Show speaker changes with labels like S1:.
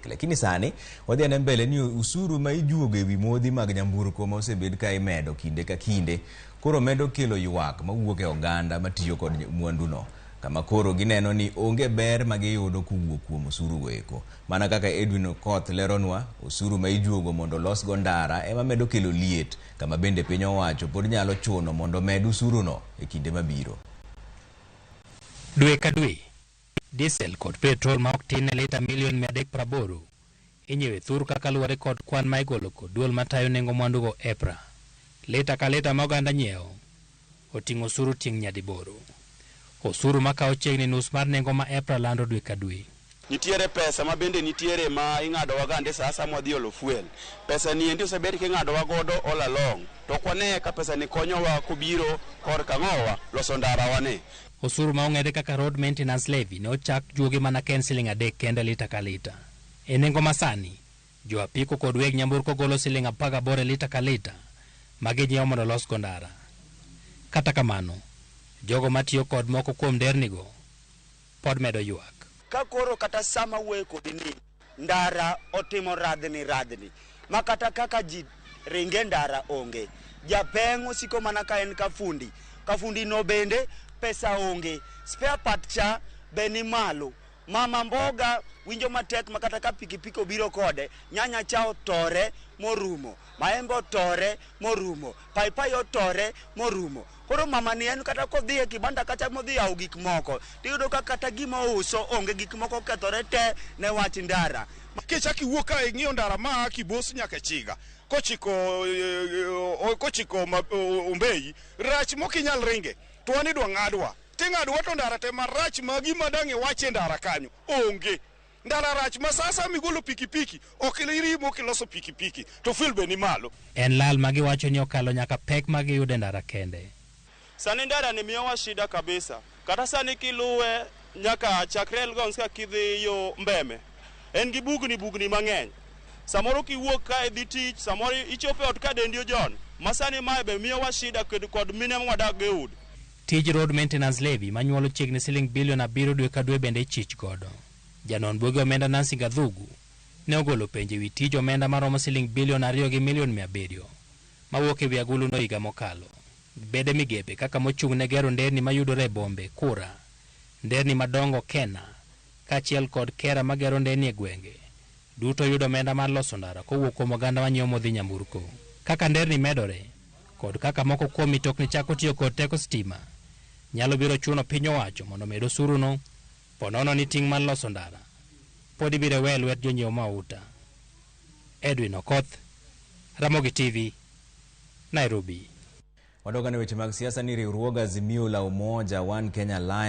S1: Lakini sani wadhi ane mbele ni usuru ma ijuogo ewi modhi mag nyamburko ma osebed ka imedo kinde ka kinde koro medo kelo ywak mawuok e oganda matiyo kod mwanduno, kama koro gineno ni onge ber ma giyudo kowuok kuom osuru go eko. Mana kaka Edwin Okoth leronwa, osuru ma ijuogo mondo olosgo ndara ema medo kelo liet, kama bende piny owacho pod nyalo chuno mondo med usuruno e kinde mabiro.
S2: Dwe ka dwe, diesel kod petrol ma ok tin ne lita milion 380 inyiewo e thur kaka luwore kod kwan ma igolo kod duol matayo nengo mwandugo EPRA. Lita ka lita ma oganda nyiewo oting'o osuru tieng' nyadiboro. Osuru makawo chiegni nus mar nengo ma EPRA lando dwe ka dwe.
S3: Nitiere pesa ma bende nitiere ma ing'adowa gande sa asaya mwadhi olo fuel. Pesa ni endi osebed king'adowa godo all along. To ok wane ka pesa ni konyowa kobiro korka ang'owa loso ndarawa ni.
S2: Osuru ma ong'ere kaka Road Maintenance Levy ne ochak juogi mana ka en siling' 3 kende lita ka lita. E nengo masani, jo apiko kod weg nyamburko golo siling' 18 e lita ka lita ma ginyiewo mondo olosgo ndara. Kata kamano, jogo matiyo kod moko kuom ndernigo pod medo ywak.
S4: Ka koro kata sama wuoyo kodi ni ndara otimo radhni radhni ma kata kaka ji ringe ndara onge. Japeng' osiko mana ka en kafundi. Kafundi no bende pesa onge. Spare part cha be ni malo. Mama mboga winjo matek ma kata ka pikipiki obiro kode, nyanya cha otore morumo, maembe otore morumo, paipai otore morumo. Koro mama ni en kata kodhi e kibanda kacha modhi yawo gik moko, tiyudo ka kata gima ouso onge, gik moko okethore te ne wach ndara.
S5: Kichako iwuok ka ing'iyo ndara ma Kibos nyaka Chiga kochiko kochiko Ombeyi, rach mokinyal ringe to wan idwa ng'adwa. Ting'adwa to ndara te marach ma gima dang' iwach e ndara kanyo onge. Ndara rach ma sa asaya migolo pikipiki ok irimo kiloso pikipiki to fuel be ni malo.
S2: En lal ma giwacho ni okalo nyaka pek ma giyudo e ndara kende.
S3: Sani ndara ni miyowa shida kabisa. Kata sani kiluwe nyaka chakre Elgons ka kidhi yo Mbeme, en gi bugni bugni mang'eny. Samoro kiwuok ka idhi tich, samoro ichopo e ot ka dendi ojony. Ma sani mae be miyowa shida kod mine mwadak go e udi.
S2: Tij Road Maintenance Levy manyuolo chiegni siling bilion 7 dwe ka dwe bende ichich godo. Janon buge omenda Nancy Gathugu ne ogolo penjo ewi tij omenda maromo siling bilion 2 gi milion 700 mawuok ewi agulu no higa mokalo. Bede migepe kaka mochung' ne gero nderni mayudore e bombe Kura, nderni madongo Kena, kaachiel kod Kera magero nderni e gwenge, duto yudo omenda mar loso ndara kowuok kuom oganda manyiewo modhi nyamburko. Kaka nderni medore, kod kaka moko kuom mitokni chako tiyo kod teko stima, nyalo biro chuno piny owacho mondo omed osuruno, ponono ni ting' mar loso ndara pod ibiro we e lwet jonyiew mauta. Edwin Okoth, Ramogi TV, Nairobi.
S1: Wadok ane weche mag siasa ni riwruog Azimio la Umoja One Kenya Alliance